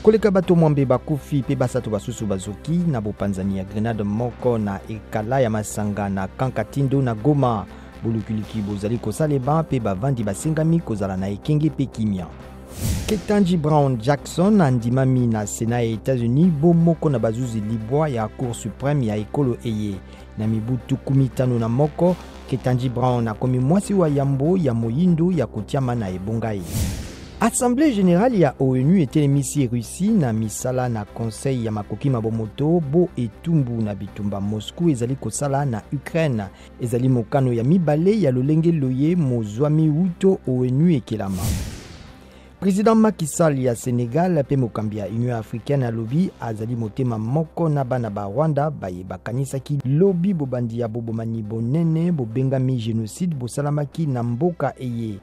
Koleka bato mwambe bakufi mpe basato basusu bazoki na bopanzani ya grenade moko na ekala ya masanga na camp Katindo na Goma. Bolukiluki bozali kosalema mpe bavandi basengami kozala na ekenge mpe kimia. Ketanji Brown Jackson andimami na Senat ya Etats-Unis bo moko na bazuzi libwa ya Cour supreme ya ekolo eye. Na mibu 51, Ketanji Brown akomi mwasi wa yambo ya moyindo ya kotiama na ebonga ye. Assemblée générale ya ONU etelemisi Russie na misala na Conseil ya makoki ma bomoto bo etumbu na bitumba Moscou ezali kosala na Ukraine. Ezali mokano ya mibale ya lolenge loye mozwami wuto ONU ekelama. President Macky Sall ya Senegal mpe mokambi ya Union africaine alobi azali motema moko na bana ba Rwanda baye bakanisaki lobi bobandi ya bobomani bonene bobengami genocide bosalamaki na mboka eye.